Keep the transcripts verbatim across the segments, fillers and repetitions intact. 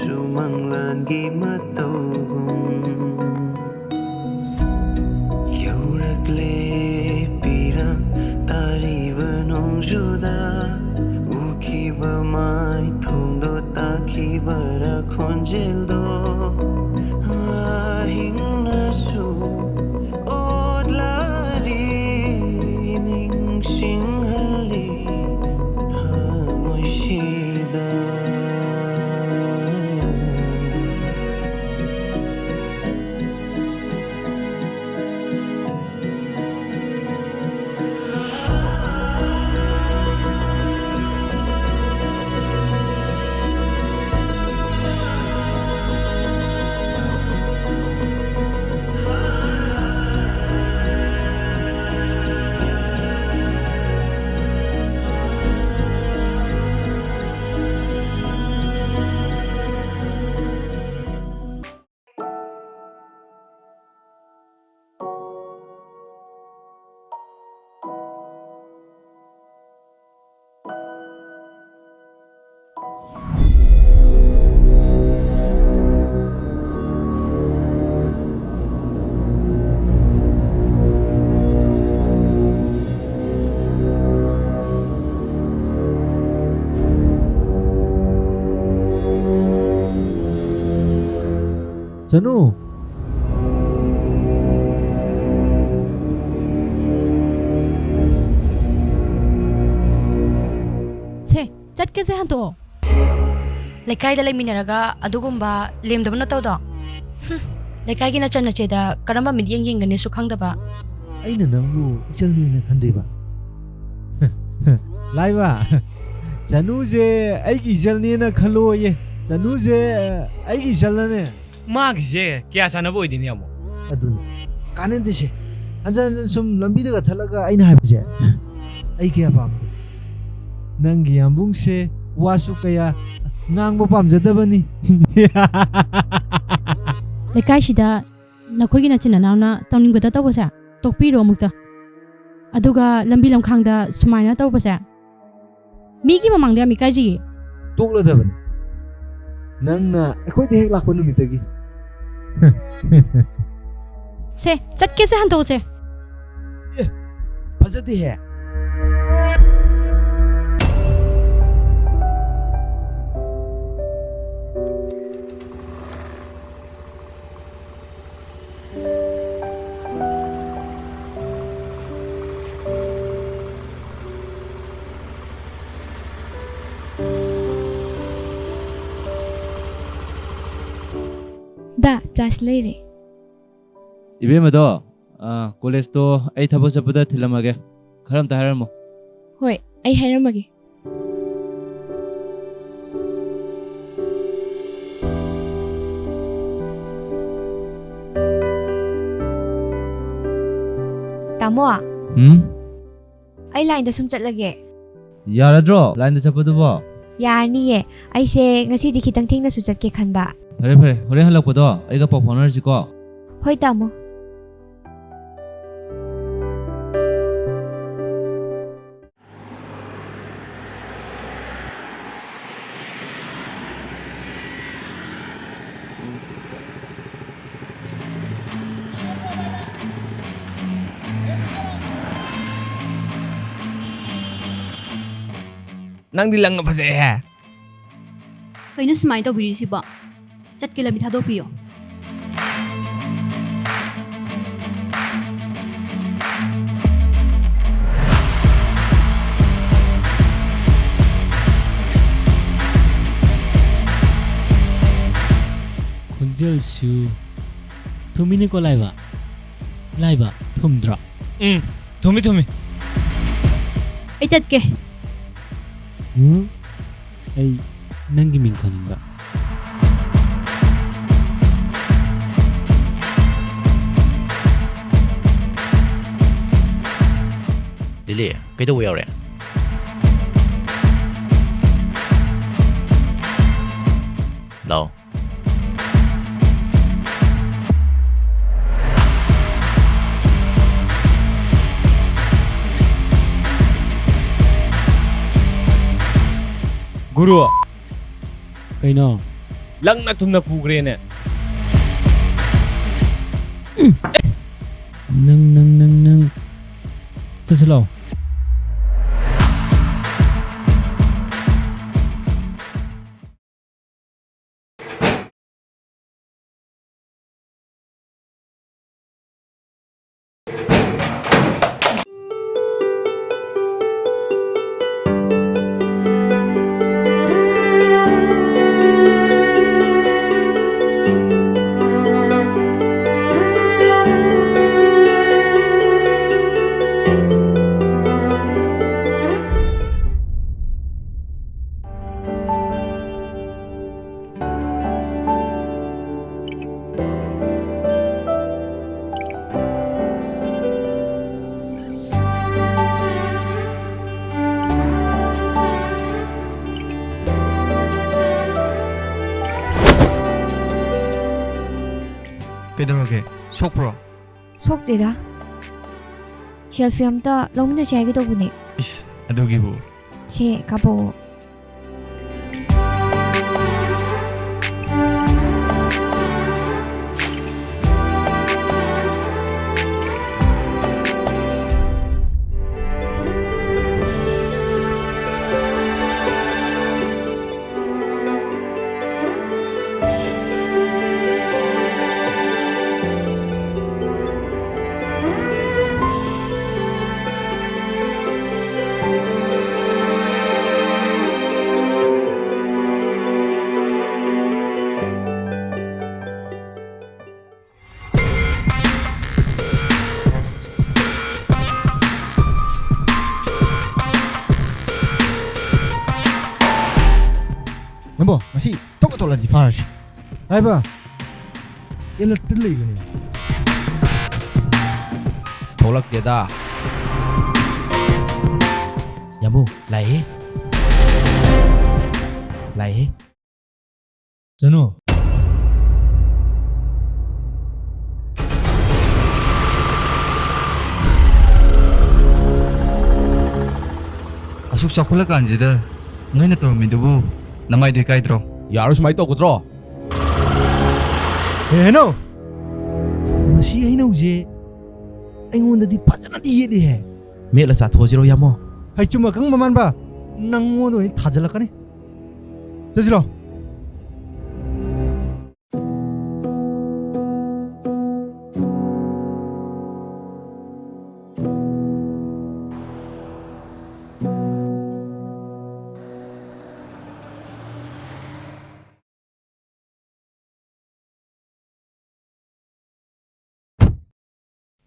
ꯁꯨꯃꯪꯂꯥꯟꯒꯤ ꯃꯇꯧꯒꯨꯝ ꯌꯧꯔꯛꯂꯦ ꯄꯤꯔꯥꯡ ꯇꯥꯔꯤꯕ ꯅꯣꯡꯖꯨꯗ ꯎꯈꯤꯕ ꯃꯥꯏꯊꯣꯡꯗꯣ ꯇꯥꯈꯤꯕꯔ ꯈꯣꯟꯖꯦꯜꯗꯣ ꯑꯍꯤꯡꯅꯁꯨ ꯑꯣꯠꯂꯔꯤ ꯅꯤꯡꯁꯤꯡꯍꯜꯂꯤ ꯊꯃꯣꯏꯁꯤꯗ꯫ ꯆꯅꯨ꯫ ꯁꯦ, ꯆꯠꯀꯦꯁꯦ ꯍꯟꯇꯣꯛꯑꯣ꯫ ꯂꯩꯀꯥꯏꯗ ꯂꯩꯃꯤꯟꯅꯔꯒ ꯑꯗꯨꯒꯨꯝꯕ ꯂꯦꯝꯗꯕ ꯅꯠꯇꯧꯗꯣ? ꯍꯨꯝ, ꯂꯩꯀꯥꯏꯒꯤ ꯅꯆꯟ ꯅꯆꯦꯗ ꯀꯔꯝꯕ ꯃꯤꯠꯌꯦꯡ ꯌꯦꯡꯒꯅꯤꯁꯨ ꯈꯪꯗꯕ꯫ ꯑꯩꯅ ꯅꯪꯕꯨ ꯏꯆꯜꯅꯦꯅ ꯈꯟꯗꯣꯏꯕ? ꯂꯥꯏꯕ, ꯆꯅꯨꯁꯦ ꯑꯩꯒꯤ ꯏꯆꯜꯅꯦꯅ ꯈꯜꯂꯣꯌꯦ꯫ ꯆꯅꯨꯁꯦ ꯑꯩꯒꯤ ꯏꯆꯜꯅꯅꯦ꯫ ꯃꯥꯒꯤꯁꯦ ꯀꯌꯥ ꯆꯥꯟꯅꯕ ꯑꯣꯏꯗꯣꯏꯅꯦ ꯑꯃꯨꯛ? ꯑꯗꯨꯅꯤ꯫ ꯀꯥꯟꯅꯗꯦꯁꯦ꯫ ꯍꯟꯖꯟ ꯍꯟꯖꯟ ꯁꯨꯝ ꯂꯝꯕꯤꯗꯒ ꯊꯠꯂꯒ ꯑꯩꯅ ꯍꯥꯏꯕꯁꯦ ꯑꯩ ꯀꯌꯥ ꯄꯥꯝꯗꯦ꯫ ꯅꯪꯒꯤ ꯌꯥꯝꯕꯨꯡꯁꯦ ꯋꯥꯁꯨ ꯀꯌꯥ ꯉꯥꯡꯕ ꯄꯥꯝꯖꯗꯕꯅꯤ꯫ ꯂꯩꯀꯥꯏꯁꯤꯗ ꯅꯈꯣꯏꯒꯤ ꯅꯆꯤꯟ ꯅꯅꯥꯎꯅ ꯇꯧꯅꯤꯡꯕꯗ ꯇꯧꯕꯁꯦ ꯇꯣꯛꯄꯤꯔꯣ ꯑꯃꯨꯛꯇ꯫ ꯑꯗꯨꯒ ꯂꯝꯕꯤ ꯂꯝꯈꯥꯡꯗ ꯁꯨꯃꯥꯏꯅ ꯇꯧꯕꯁꯦ ꯃꯤꯒꯤ ꯃꯃꯥꯡꯗ ꯌꯥꯝ ꯏꯀꯥꯏꯖꯩꯌꯦ꯫ ꯇꯣꯛꯂꯗꯕꯅꯤ꯫ ꯅꯪꯅ ꯑꯩꯈꯣꯏꯗ ꯍꯦꯛ ꯂꯥꯛꯄ ꯅꯨꯃꯤꯠꯇꯒꯤ꯫ ꯁꯦ, ꯆꯠꯀꯦꯁꯦ, ꯍꯟꯗꯣꯛꯁꯦ꯫ ꯑꯦ, ꯐꯖꯗꯦꯍꯦ꯫ ꯗꯥ, ꯆꯥꯁꯤ ꯂꯩꯔꯦ꯫ ꯏꯕꯦꯝꯃꯗꯣ, ꯑ, ꯀꯣꯂꯦꯖꯇꯣ ꯑꯩ ꯊꯕꯛ ꯆꯠꯄꯗ ꯊꯤꯜꯂꯝꯃꯒꯦ꯫ ꯈꯔ ꯑꯝꯇ ꯍꯥꯏꯔꯝꯃꯣ꯫ ꯍꯣꯏ, ꯑꯩ ꯍꯥꯏꯔꯝꯃꯒꯦ꯫ ꯇꯥꯃꯣ, ꯎꯝ? ꯑꯩ ꯂꯥꯏꯟꯗ ꯁꯨꯝ ꯆꯠꯂꯒꯦ꯫ ꯌꯥꯔꯗ꯭ꯔꯣ ꯂꯥꯏꯟꯗ ꯆꯠꯄꯗꯨꯕꯣ? ꯌꯥꯔꯅꯤꯌꯦ꯫ ꯑꯩꯁꯦ ꯉꯁꯤꯗꯤ ꯈꯤꯇꯪ ꯊꯦꯡꯅꯁꯨ ꯆꯠꯀꯦ ꯈꯟꯕ꯫ ꯐꯔꯦ, ꯐꯔꯦ꯫ ꯍꯣꯔꯦꯟ ꯍꯜꯂꯛꯄꯗꯣ ꯑꯩꯒ ꯄꯥꯎ ꯐꯥꯎꯅꯔꯁꯤꯀꯣ꯫ ꯍꯣꯏ, ꯇꯥꯃꯣ꯫ ꯅꯪꯗꯤ ꯂꯪꯅ ꯐꯖꯩꯍꯦ꯫ ꯀꯩꯅꯣ ꯁꯨꯃꯥꯏꯅ ꯇꯧꯕꯤꯔꯤꯁꯤꯕꯣ? ꯆꯠꯀꯦ, ꯂꯝꯕꯤ ꯊꯥꯗꯣꯛꯄꯤꯌꯣ꯫ ꯈꯣꯟꯖꯦꯜꯁꯨ ꯊꯨꯝꯃꯤꯅꯦꯀꯣ, ꯂꯥꯏꯕ? ꯂꯥꯏꯕ, ꯊꯨꯝꯗ꯭ꯔꯣ? ꯎꯝ, ꯊꯨꯝꯃꯤ, ꯊꯨꯝꯃꯤ꯫ ꯑꯩ ꯆꯠꯀꯦ꯫ ꯎꯝ? ꯑꯩ ꯅꯪꯒꯤ ꯃꯤꯡ ꯈꯪꯅꯤꯡꯕ꯫ ꯂꯤꯂꯤ, ꯀꯩꯗꯧꯕ ꯌꯥꯎꯔꯦ? ꯂꯥꯛꯑꯣ꯫ ꯒꯨꯔꯨ꯫ ꯀꯩꯅꯣ? ꯂꯪꯅ ꯊꯨꯝꯅ ꯄꯨꯈ꯭ꯔꯦꯅꯦ꯫ ꯅꯪ, ꯅꯪ, ꯅꯪ, ꯅꯪ꯫ ꯆꯠꯁꯤ ꯂꯥꯛꯑꯣ꯫ ꯀꯩꯗꯧꯔꯒꯦ? ꯁꯣꯛꯄ꯭ꯔꯣ? ꯁꯣꯛꯇꯦꯗ꯫ ꯁꯦꯜꯐꯤ ꯑꯝꯇ ꯂꯧꯃꯤꯟꯅꯁꯦ ꯍꯥꯏꯒꯦ ꯇꯧꯕꯅꯦ꯫ ꯏꯁ, ꯑꯗꯨꯒꯤꯕꯨ? ꯁꯦ, ꯀꯥꯞꯄꯛꯑꯣ꯫ ꯅꯪꯕꯣ, ꯉꯁꯤ ꯊꯣꯛꯀ ꯊꯣꯛꯂꯗꯤ ꯐꯥꯔꯁꯤ꯫ ꯍꯥꯏꯕ, ꯑꯦꯂꯔꯠꯇ ꯂꯩꯕꯅꯦ꯫ ꯊꯣꯛꯂꯛꯇꯦꯗ꯫ ꯌꯥꯝꯕꯨ, ꯂꯥꯛꯑꯦ꯫ ꯂꯥꯛꯑꯦ꯫ ꯆꯅꯨ꯫ ꯑꯁꯨꯛ ꯆꯥꯎꯈꯠꯂꯀꯥꯟꯁꯤꯗ ꯅꯣꯏꯅ ꯇꯧꯔꯝꯃꯤꯗꯨꯕꯨ ꯅꯃꯥꯏꯗꯣ ꯏꯀꯥꯏꯗ꯭ꯔꯣ? ꯌꯥꯔꯣꯏ, ꯁꯨꯃꯥꯏꯅ ꯇꯧꯒꯗ꯭ꯔꯣ? ꯍꯦ, ꯍꯩꯅꯧ! ꯃꯁꯤ ꯍꯩꯅꯧꯁꯦ ꯑꯩꯉꯣꯟꯗꯗꯤ ꯐꯖꯅꯗꯤ ꯌꯦꯠꯂꯤꯍꯦ꯫ ꯃꯦꯠꯂ ꯆꯥꯊꯣꯛꯑꯁꯤꯔꯣ, ꯏꯌꯥꯝꯕ? ꯍꯩꯆꯨꯝ ꯑꯀꯪꯕ ꯃꯥꯟꯕ, ꯅꯪꯉꯣꯟꯗ ꯑꯣꯏꯅ ꯊꯥꯖꯤꯜꯂꯛꯀꯅꯤ꯫ ꯆꯠꯁꯤꯔꯣ?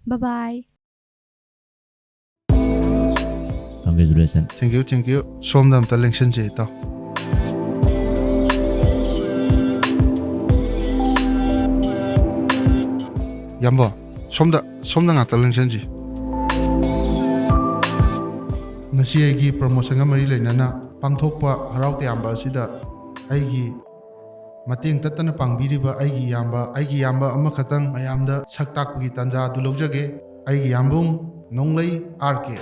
Bye bye. Congratulations. Thank you, thank you. ꯁꯣꯝꯗ ꯑꯝꯇ ꯂꯦꯡꯁꯤꯟꯁꯦ, ꯏꯇꯥꯎ꯫ ꯏꯌꯥꯝꯕ, ꯁꯣꯝꯗ, ꯁꯣꯝꯗ ꯉꯥꯛꯇ ꯂꯦꯡꯁꯤꯟꯁꯤ꯫ ꯉꯁꯤ ꯑꯩꯒꯤ promotion ꯒ ꯃꯔꯤ ꯂꯩꯅꯅ ꯄꯥꯡꯊꯣꯛꯄ ꯍꯔꯥꯎ ꯇꯌꯥꯝꯕ ꯑꯁꯤꯗ ꯑꯩꯒꯤ ꯃꯇꯦꯡ ꯇꯠꯇꯅ ꯄꯥꯡꯕꯤꯔꯤꯕ ꯑꯩꯒꯤ ꯏꯌꯥꯝꯕ, ꯑꯩꯒꯤ ꯏꯌꯥꯝꯕ ꯑꯃꯈꯛꯇꯪ ꯃꯌꯥꯝꯗ ꯁꯛ ꯇꯥꯛꯄꯒꯤ ꯇꯥꯟꯖꯥ ꯑꯗꯨ ꯂꯧꯖꯒꯦ꯫ ꯑꯩꯒꯤ ꯏꯌꯥꯝꯕꯨꯡ ꯅꯣꯡꯂꯩ ꯑꯥꯔ ꯀꯦ꯫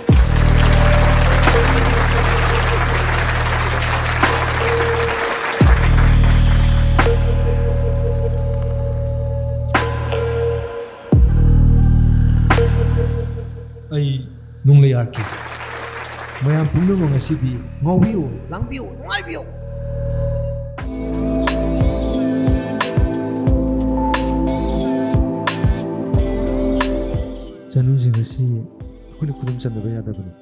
ꯑꯩ ꯅꯣꯡꯂꯩ ꯑꯥꯔ ꯀꯦ꯫ ꯃꯌꯥꯝ ꯄꯨꯝꯅꯃꯛ ꯉꯁꯤꯗꯤ ꯉꯥꯎꯕꯤꯌꯨ, ꯂꯥꯡꯕꯤꯌꯨ, ꯅꯨꯡꯉꯥꯏꯕꯤꯌꯨ꯫ ꯆꯅꯨꯁꯤꯡ ꯑꯁꯤ ꯑꯩꯈꯣꯏꯅ ꯈꯨꯗꯨꯝ ꯆꯟꯗꯕ ꯌꯥꯗꯕꯅꯤ꯫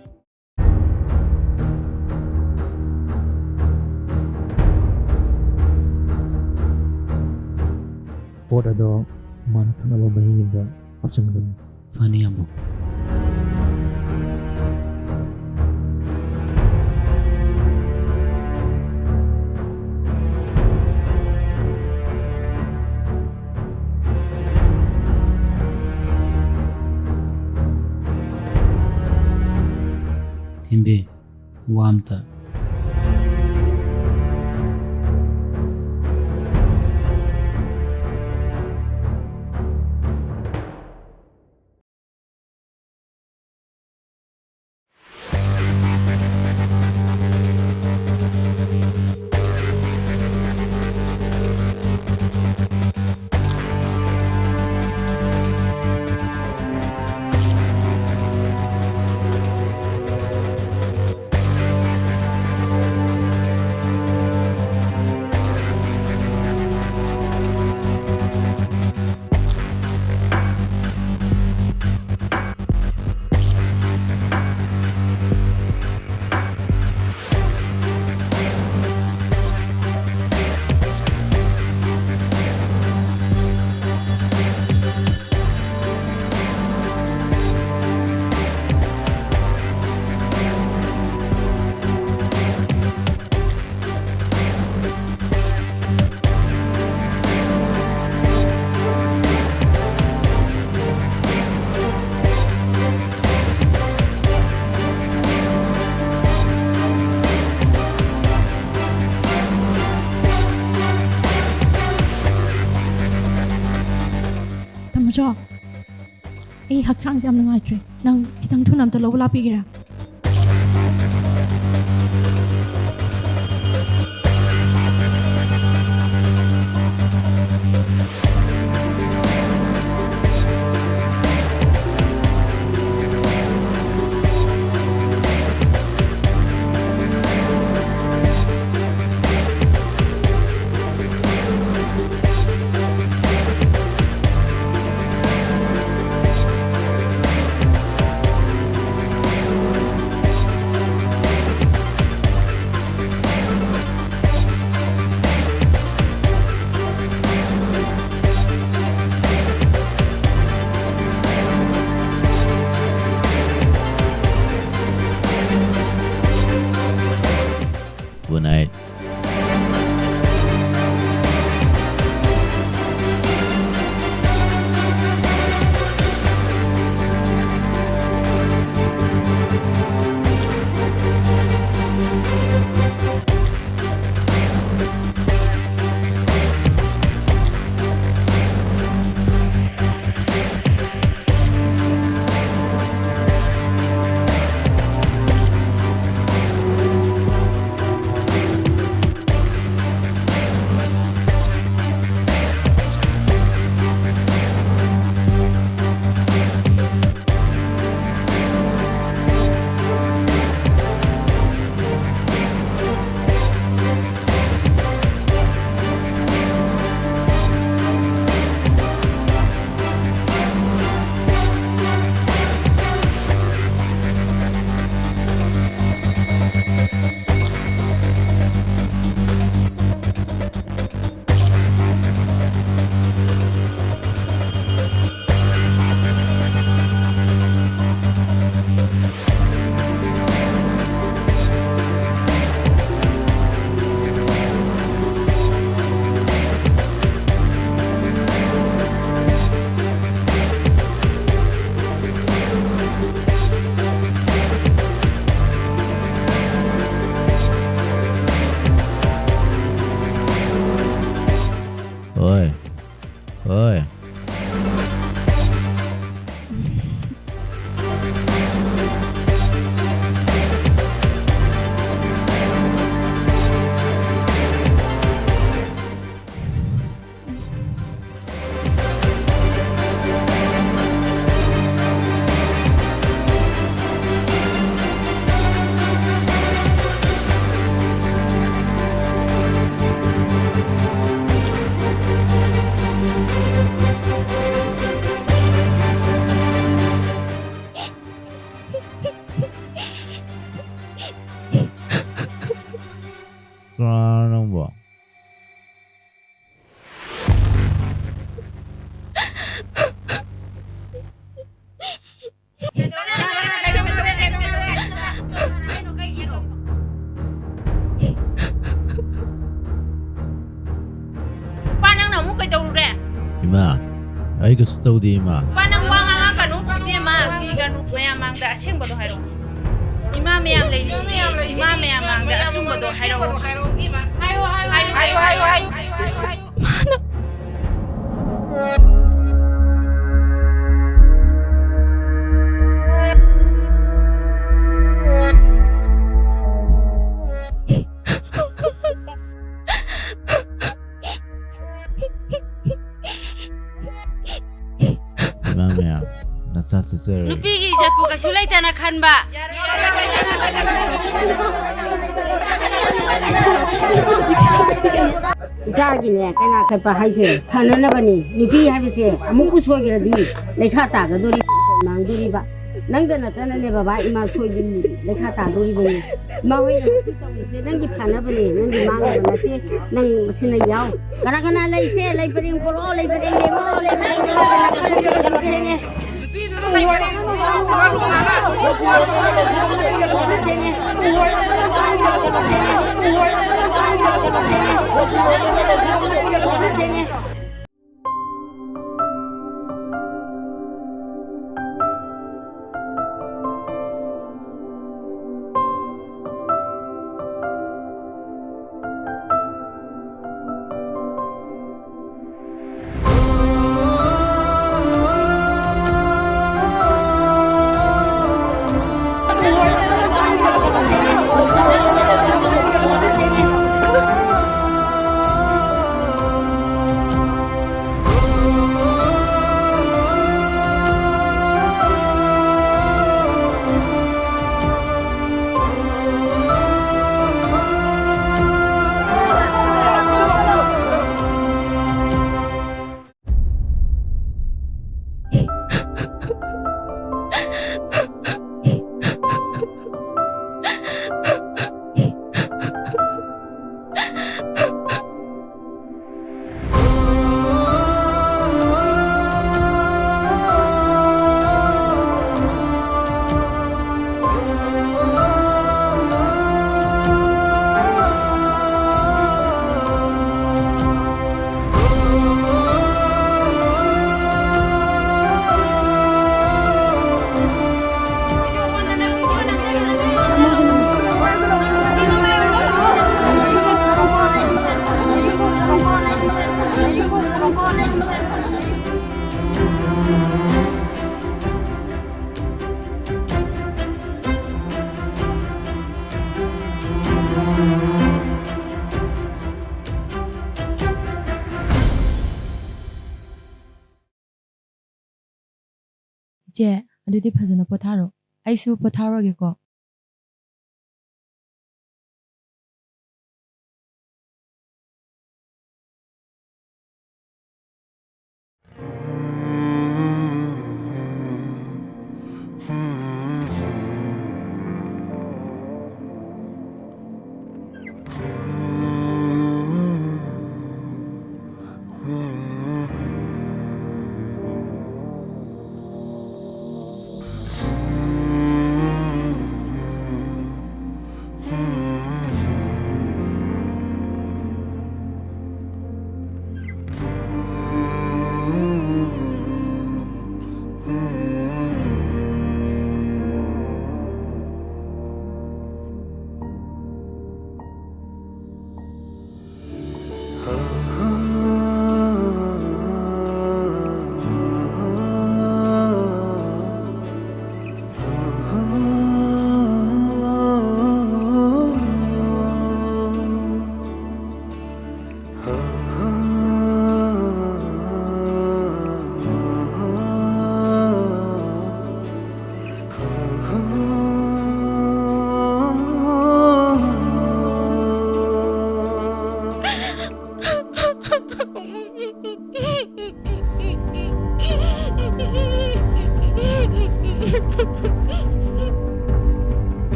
ꯄꯣꯠ ꯑꯗꯣ ꯃꯥꯅ ꯊꯛꯅꯕ ꯃꯍꯤ ꯑꯃꯗ ꯍꯥꯞꯆꯤꯟꯒꯗꯕꯅꯤ꯫ ꯐꯅꯤ, ꯏꯌꯥꯝꯕ꯫ ꯊꯦꯝꯕꯤ, ꯋꯥ ꯑꯝꯇ꯫ ꯆꯣ, ꯑꯩ ꯍꯛꯆꯥꯡꯁꯦ ꯌꯥꯝ ꯅꯨꯡꯉꯥꯏꯇ꯭ꯔꯦ꯫ ꯅꯪ ꯈꯤꯇꯪ ꯊꯨꯅ ꯑꯝꯇ ꯂꯧꯕ ꯂꯥꯛꯄꯤꯒꯦꯔꯥ? Good night. Oi. Oi. ꯑꯃꯨꯛ ꯀꯩꯗꯧꯔꯨꯔꯦ? ꯏꯃꯥ, ꯑꯩ ꯀꯩꯁꯨ ꯇꯧꯗꯦ, ꯏꯃꯥ꯫ ꯄꯥ, ꯅꯪ ꯋꯥ ꯉꯥꯡꯉꯛꯀꯅꯨ꯫ ꯏꯕꯦꯝꯃ, ꯀꯤꯒꯅꯨ꯫ ꯃꯌꯥꯝ ꯃꯥꯡꯗ ꯑꯁꯦꯡꯕꯗꯣ ꯍꯥꯏꯔꯛꯑꯣ꯫ ꯏꯃꯥ ꯃꯌꯥꯝ ꯂꯩꯔꯤꯁꯤꯗꯤ, ꯏꯃꯥ ꯃꯌꯥꯝ ꯃꯥꯡꯗ ꯑꯆꯨꯝꯕꯗꯣ ꯍꯥꯏꯔꯛꯑꯣ꯫ ꯍꯥꯏꯌꯣ, ꯍꯥꯏꯌꯣ, ꯍꯥꯏꯌꯣ꯫ ꯃꯥꯅ ꯏꯃꯥ ꯃꯌꯥꯝ, ꯅꯆꯥ ꯆꯠꯆꯔꯦ꯫ ꯅꯨꯄꯤꯒꯤ ꯏꯖꯠꯄꯨ ꯀꯩꯁꯨ ꯂꯩꯇꯅ ꯈꯟꯕ꯫ ꯏꯆꯥꯒꯤꯅꯦ, ꯀꯩꯅꯥ ꯀꯠꯄ ꯍꯥꯏꯁꯦ ꯐꯅꯅꯕꯅꯤ꯫ ꯅꯨꯄꯤ ꯍꯥꯏꯕꯁꯦ ꯑꯃꯨꯛꯄꯨ ꯁꯣꯏꯈ꯭ꯔꯗꯤ ꯂꯩꯈꯥ ꯇꯥꯒꯗꯣꯔꯤꯕ, ꯏꯖꯠ ꯃꯥꯡꯗꯣꯔꯤꯕ꯫ ꯅꯪꯗ ꯅꯠꯇꯅꯅꯦ ꯕꯕꯥ, ꯏꯃꯥ ꯁꯣꯏꯗꯣꯔꯤ, ꯂꯩꯈꯥ ꯇꯥꯗꯣꯔꯤꯕꯅꯤ꯫ ꯏꯃꯥ ꯍꯣꯏꯅ ꯉꯁꯤ ꯇꯧꯔꯤꯁꯦ ꯅꯪꯒꯤ ꯐꯅꯕꯅꯦ, ꯅꯪꯒꯤ ꯃꯥꯡꯅꯕ ꯅꯠꯇꯦ꯫ ꯅꯪ ꯃꯁꯤꯅ ꯌꯥꯎ꯫ ꯀꯅꯥ ꯀꯅꯥ ꯂꯩꯁꯦ? ꯂꯩ ꯄꯔꯦꯡ ꯄꯣꯔꯛꯑꯣ, ꯂꯩ ꯄꯔꯦꯡ ꯂꯦꯡꯉꯣ, ꯂꯩ ꯄꯔꯦꯡ ꯂꯦꯡꯉꯣ, ꯂꯩ ꯄꯔꯦꯡ ꯂꯦꯡꯉꯣ꯫ ꯏꯆꯦ, ꯑꯗꯨꯗꯤ ꯐꯖꯅ ꯄꯣꯊꯥꯔꯣ꯫ ꯑꯩꯁꯨ ꯄꯣꯊꯥꯔꯨꯔꯒꯦꯀꯣ꯫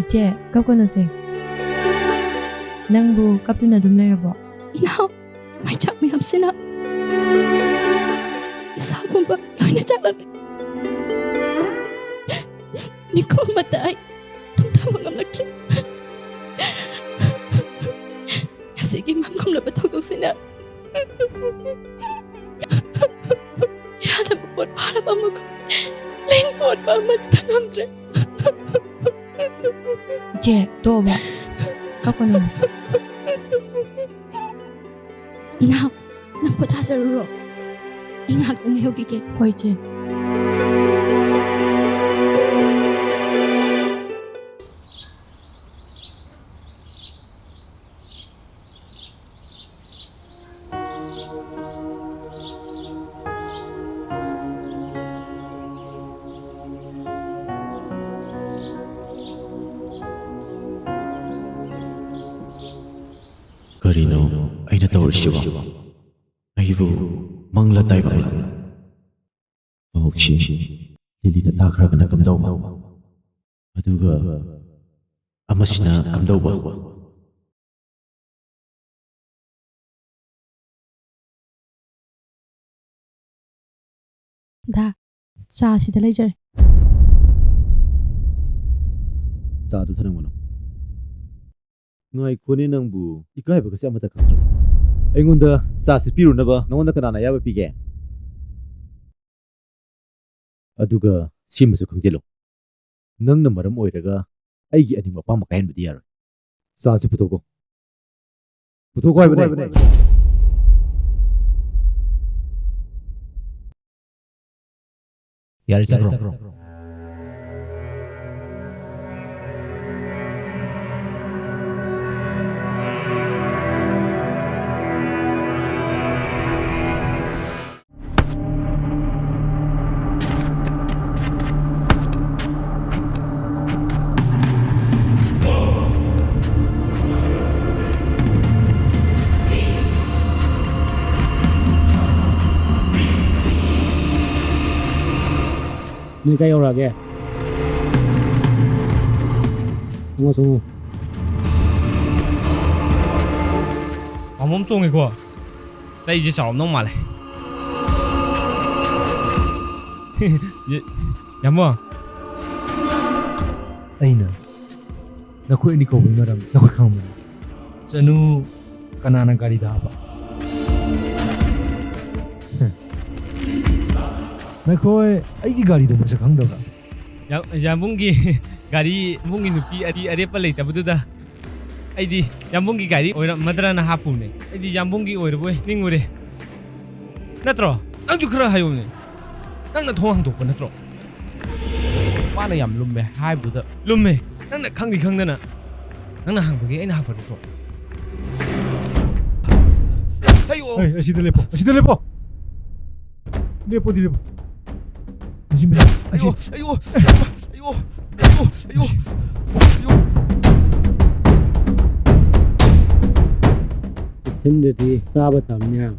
ꯆꯦ, ꯀꯞꯀꯅꯨꯁꯦ꯫ ꯅꯪꯕꯨ ꯀꯞꯇꯨꯅ ꯑꯗꯨꯝ ꯂꯩꯔꯕꯣ? ꯏꯅꯥꯎ, ꯃꯩꯆꯥꯛ ꯃꯌꯥꯝꯁꯤꯅ ꯏꯁꯥ ꯄꯨꯝꯕ ꯂꯣꯏꯅ ꯆꯥꯛꯂꯝꯃꯤ꯫ ꯃꯤꯀꯨꯞ ꯑꯃꯠꯇ ꯑꯩ ꯇꯨꯝꯊꯕ ꯉꯝꯂꯛꯇ꯭ꯔꯦ꯫ ꯉꯁꯤꯒꯤ ꯃꯥꯡꯒꯣꯝꯂꯕ ꯊꯧꯗꯣꯛꯁꯤꯅ ꯏꯔꯥꯗ ꯃꯄꯣꯠ ꯐꯥꯔꯕ ꯑꯃꯒ ꯂꯦꯡꯕ ꯑꯣꯠꯄ ꯑꯃꯠꯇ ꯉꯝꯗ꯭ꯔꯦ꯫ ꯏꯆꯦ, ꯇꯣꯛꯑꯣꯕ꯫ ꯀꯞꯀꯅꯣ꯫ ꯏꯅꯥꯎ, ꯅꯪ ꯄꯣꯊꯥꯖꯔꯨꯔꯣ꯫ ꯑꯩ ꯉꯥꯏꯍꯥꯛꯇꯪ ꯂꯩꯍꯧꯈꯤꯒꯦ꯫ ꯍꯣꯏ, ꯏꯆꯦ꯫ ꯀꯔꯤꯅꯣ ꯑꯩꯅ ꯇꯧꯔꯤꯁꯤꯕꯣ? ꯑꯩꯕꯨ ꯃꯪꯂ ꯇꯥꯏꯕꯪꯂ? ꯄꯥꯎꯁꯤ ꯂꯤꯂꯤꯅ ꯇꯥꯈ꯭ꯔꯒꯅ ꯀꯝꯗꯧꯕ? ꯑꯗꯨꯒ ꯑꯃꯁꯤꯅ ꯀꯝꯗꯧꯕ? ꯗꯥ, ꯆꯥ ꯁꯤꯗ ꯂꯩꯖꯔꯦ꯫ ꯆꯥꯗꯨ ꯊꯅꯝꯒꯅꯨ꯫ ꯉꯥꯏꯈꯣꯅꯦ ꯅꯪꯕꯨ, ꯏꯀꯥꯏꯕꯒꯁꯦ ꯑꯃꯠꯇ ꯈꯪꯗ꯭ꯔꯕ? ꯑꯩꯉꯣꯟꯗ ꯆꯥ ꯁꯤꯠꯄꯤꯔꯨꯅꯕ ꯅꯉꯣꯟꯗ ꯀꯅꯥꯅ ꯑꯌꯥꯕ ꯄꯤꯒꯦ? ꯑꯗꯨꯒ ꯁꯤꯃꯁꯨ ꯈꯪꯖꯤꯜꯂꯨ, ꯅꯪꯅ ꯃꯔꯝ ꯑꯣꯏꯔꯒ ꯑꯩꯒꯤ ꯑꯅꯤꯡꯕ ꯑꯄꯥꯝꯕ ꯀꯥꯏꯍꯟꯕꯗꯤ ꯌꯥꯔꯣꯏ꯫ ꯆꯥꯁꯤ ꯄꯨꯊꯣꯛꯀꯣ꯫ ꯄꯨꯊꯣꯛꯀꯣ ꯍꯥꯏꯕꯅꯦ꯫ ꯌꯥꯔꯦ, ꯆꯠꯈ꯭ꯔꯣ꯫ ꯅꯣꯏ ꯀꯥꯏ ꯌꯧꯔꯛꯑꯒꯦ? ꯆꯪꯉꯣ, ꯆꯪꯉꯣ꯫ ꯄꯥꯝꯕꯣꯝ ꯆꯣꯡꯉꯤꯀꯣ꯫ ꯆꯩꯁꯦ ꯆꯥꯎꯔꯝꯗꯧ ꯃꯥꯜꯂꯦ꯫ ꯌꯥꯝꯕꯣ꯫ ꯑꯩꯅ ꯅꯈꯣꯏ ꯑꯅꯤ ꯀꯧꯕꯒꯤ ꯃꯔꯝ ꯅꯈꯣꯏ ꯈꯪꯕ꯭ꯔꯥ? ꯆꯅꯨ ꯀꯅꯥꯅ ꯒꯥꯔꯤꯗ ꯍꯥꯞꯄ? ꯅꯈꯣꯏ ꯑꯩꯒꯤ ꯒꯥꯔꯤꯗꯣ ꯃꯁꯛ ꯈꯪꯗꯕ꯭ꯔꯥ? ꯌꯥꯝ-, ꯌꯥꯝꯕꯨꯡꯒꯤ ꯒꯥꯔꯤ, ꯏꯕꯨꯡꯒꯤ ꯅꯨꯄꯤ ꯑꯔꯤ-, ꯑꯔꯦꯞꯄ ꯂꯩꯇꯕꯗꯨꯗ ꯑꯩꯗꯤ ꯌꯥꯝꯕꯨꯡꯒꯤ ꯒꯥꯔꯤ ꯑꯣꯏꯔꯝꯃꯗ꯭ꯔꯅ ꯍꯥꯞꯄꯨꯕꯅꯦ꯫ ꯑꯩꯗꯤ ꯌꯥꯝꯕꯨꯡꯒꯤ ꯑꯣꯏꯔꯕꯣꯏ ꯅꯤꯡꯉꯨꯔꯦ꯫ ꯅꯠꯇ꯭ꯔꯣ? ꯅꯪꯁꯨ ꯈꯔ ꯍꯥꯏꯌꯨꯅꯦ꯫ ꯅꯪꯅ ꯊꯣꯡ ꯍꯥꯡꯗꯣꯛꯄ ꯅꯠꯇ꯭ꯔꯣ? ꯃꯥꯅ ꯌꯥꯝ ꯂꯨꯝꯃꯦ ꯍꯥꯏꯕꯗꯨꯗ꯫ ꯂꯨꯝꯃꯦ꯫ ꯅꯪꯅ ꯈꯪꯗꯤ ꯈꯪꯗꯅ꯫ ꯅꯪꯅ ꯍꯥꯡꯕꯒꯤ ꯑꯩꯅ ꯍꯥꯡꯕ ꯅꯠꯇ꯭ꯔꯣ? ꯑꯩꯌꯣ! ꯑꯩ, ꯑꯁꯤꯗ ꯂꯦꯞꯄꯣ꯫ ꯑꯁꯤꯗ ꯂꯦꯞꯄꯣ꯫ ꯂꯦꯞꯄꯣꯗꯤ ꯂꯦꯞꯄꯣ꯫ ꯃꯁꯤ, ꯃꯁꯤ, ꯑꯌꯣ, ꯑꯁꯤ꯫ ꯑꯌꯣ, ꯑꯌꯣ, ꯑꯌꯣ, ꯑꯌꯣ, ꯑꯌꯣ꯫ ꯆꯦꯛꯁꯤꯟꯗ꯭ꯔꯗꯤ ꯆꯥꯕ ꯇꯥꯕꯅꯤ ꯍꯥꯏꯕ꯫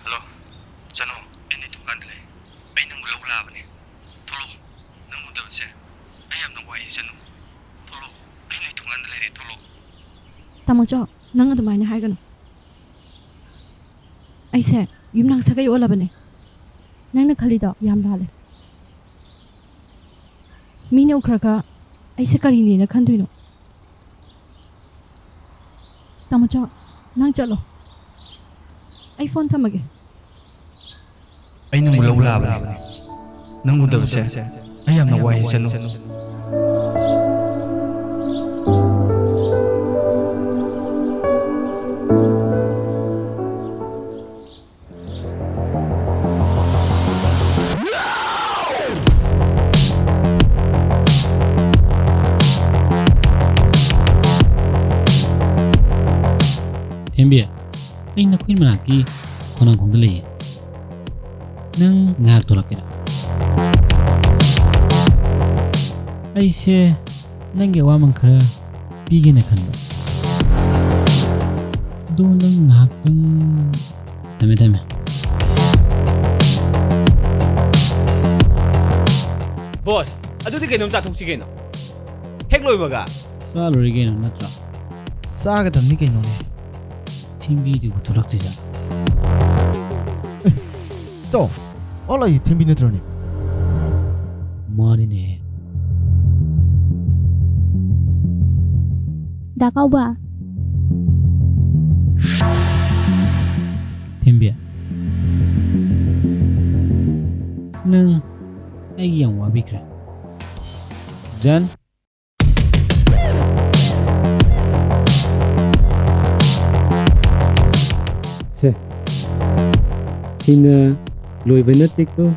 ꯍꯜꯂꯣ, ꯆꯅꯨ, ꯑꯩ ꯅꯣꯏ ꯊꯣꯡꯒꯥꯟꯗ ꯂꯩ꯫ ꯑꯩ ꯅꯪꯕꯨ ꯂꯧ ꯂꯥꯛꯑꯕꯅꯦ꯫ ꯊꯣꯛꯂꯛꯑꯣ, ꯅꯪ ꯎꯗꯕꯁꯦ ꯑꯩ ꯌꯥꯝꯅ ꯋꯥꯏꯌꯦ, ꯆꯅꯨ꯫ ꯊꯣꯛꯂꯛꯑꯣ, ꯑꯩ ꯅꯣꯏ ꯊꯣꯡꯒꯥꯟꯗ ꯂꯩꯔꯦ, ꯊꯣꯛꯂꯛꯑꯣ꯫ ꯇꯥꯃꯣꯆꯧ, ꯅꯪ ꯑꯗꯨꯃꯥꯏꯅ ꯍꯥꯏꯒꯅꯨ꯫ ꯑꯩꯁꯦ ꯌꯨꯝꯅꯥꯛ ꯁꯥꯒꯩ ꯑꯣꯜꯂꯕꯅꯦ꯫ ꯅꯪꯅ ꯈꯜꯂꯤꯗꯣ ꯌꯥꯝ ꯂꯥꯜꯂꯦ꯫ ꯃꯤꯅ ꯎꯈ꯭ꯔꯒ ꯑꯩꯁꯦ ꯀꯔꯤꯅꯦꯅ ꯈꯟꯗꯣꯏꯅꯣ? ꯇꯥꯃꯣꯆꯧ, ꯅꯪ ꯆꯠꯂꯣ꯫ ꯑꯩ ꯐꯣꯟ ꯊꯝꯃꯒꯦ꯫ ꯑꯩ ꯅꯪꯕꯨ ꯂꯧ ꯂꯥꯛꯑꯕꯅꯦ꯫ ꯅꯪ ꯎꯗꯕꯁꯦ ꯑꯩ ꯌꯥꯝꯅ ꯋꯥꯏꯌꯦ, ꯆꯅꯨ꯫ ꯊꯦꯝꯕꯤ, ꯑꯩ ꯅꯈꯣꯏ ꯃꯅꯥꯛꯀꯤ ꯈꯣꯡꯅꯥꯡꯈꯣꯡꯗ ꯂꯩꯌꯦ꯫ ꯅꯪ ꯉꯥꯏꯍꯥꯛ ꯊꯣꯛꯂꯛꯀꯦꯔꯥ? ꯑꯩꯁꯦ ꯅꯪꯒꯤ ꯑꯋꯥꯃꯟ ꯈꯔ ꯄꯤꯒꯦꯅ ꯈꯟꯕ꯫ ꯑꯗꯣ ꯅꯪ ꯉꯥꯏꯍꯥꯛꯇꯪ ꯊꯝꯃꯦ, ꯊꯝꯃꯦ꯫ ꯕꯣꯁ, ꯑꯗꯨꯗꯤ ꯀꯩꯅꯣꯝ ꯆꯥꯊꯣꯛꯁꯤ ꯀꯩꯅꯣ꯫ ꯍꯦꯛ ꯂꯣꯏꯕꯒ꯫ ꯆꯥ ꯂꯣꯏꯔꯦ ꯀꯩꯅꯣ, ꯅꯠꯇ꯭ꯔꯥ? ꯆꯥꯒꯗꯕꯅꯤ ꯀꯩꯅꯣꯅꯦ꯫ ꯊꯦꯝꯕꯤꯗꯨꯕꯨ ꯊꯣꯛꯂꯛꯇ꯭ꯔꯤꯖꯥꯠꯂꯣ? ꯑꯦ, ꯏꯇꯥꯎ, ꯑꯣ, ꯂꯥꯛꯏ ꯊꯦꯝꯕꯤ ꯅꯠꯇ꯭ꯔꯣꯅꯦ? ꯃꯥꯅꯤꯅꯦ꯫ ꯗꯥ ꯀꯥꯎꯕ꯫ ꯊꯦꯝꯕꯤ꯫ ꯅꯪ ꯑꯩꯒꯤ ꯌꯥꯝ ꯋꯥꯕꯤꯈ꯭ꯔꯦ꯫ ꯖꯟ꯫ ꯁꯦ, ꯁꯤꯅ ꯂꯣꯏꯕ ꯅꯠꯇꯦꯀꯣ꯫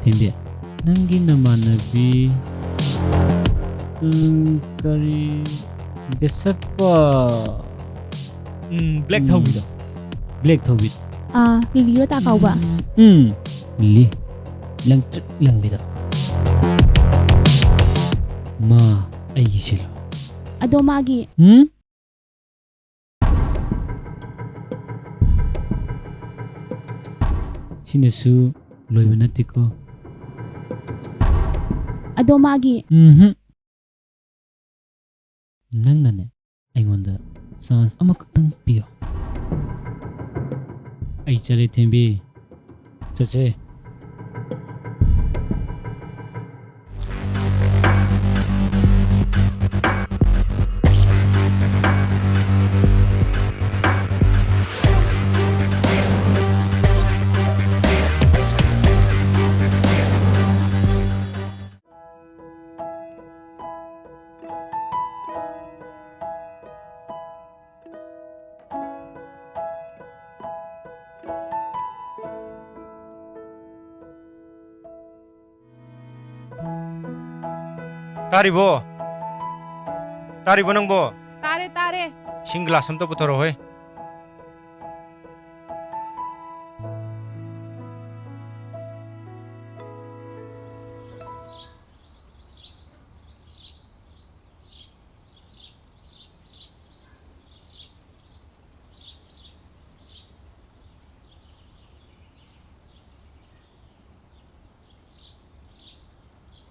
ꯊꯦꯝꯕꯤ, ꯅꯪꯒꯤ ꯅꯃꯥꯟꯅꯕꯤ, ꯎꯝ, ꯀꯔꯤ, ꯕꯦꯁꯛꯄ? ꯎꯝ, ꯕ꯭ꯂꯦꯛ ꯎꯝ꯫ ꯊꯧꯕꯤꯗꯣ꯫ ꯕ꯭ꯂꯦꯛ ꯊꯧꯕꯤ꯫ ꯑꯥ, ꯂꯤꯂꯤꯔꯣ ꯇꯥ ꯀꯥꯎꯕ? ꯎꯝ, ꯂꯤꯂꯤ꯫ ꯂꯪꯇ꯭ꯔꯤꯛ ꯂꯪꯕꯤꯗꯣ꯫ ꯃꯥ ꯑꯩꯒꯤ ꯁꯤꯜꯂꯣ꯫ ꯑꯗꯣ ꯃꯥꯒꯤ ꯎꯝ? ꯁꯤꯅꯁꯨ ꯂꯣꯏꯕ ꯅꯠꯇꯦꯀꯣ꯫ ꯑꯗꯣ ꯃꯥꯒꯤ ꯎꯝꯍꯨꯝ꯫ ꯅꯪꯅꯅꯦ ꯑꯩꯉꯣꯟꯗ ꯆꯥꯟꯁ ꯑꯃꯈꯛꯇꯪ ꯄꯤꯌꯣ꯫ ꯑꯩ ꯆꯠꯂꯦ ꯊꯦꯝꯕꯤ, ꯆꯠꯁꯦ꯫ ꯇꯥꯔꯤꯕꯣ? ꯇꯥꯔꯤꯕꯣ ꯅꯪꯕꯣ? ꯇꯥꯔꯦ, ꯇꯥꯔꯦ꯫ ꯏꯁꯤꯡ ꯒ꯭ꯂꯥꯁ ꯑꯝꯇ ꯄꯨꯊꯣꯔꯛꯑꯣꯍꯦ꯫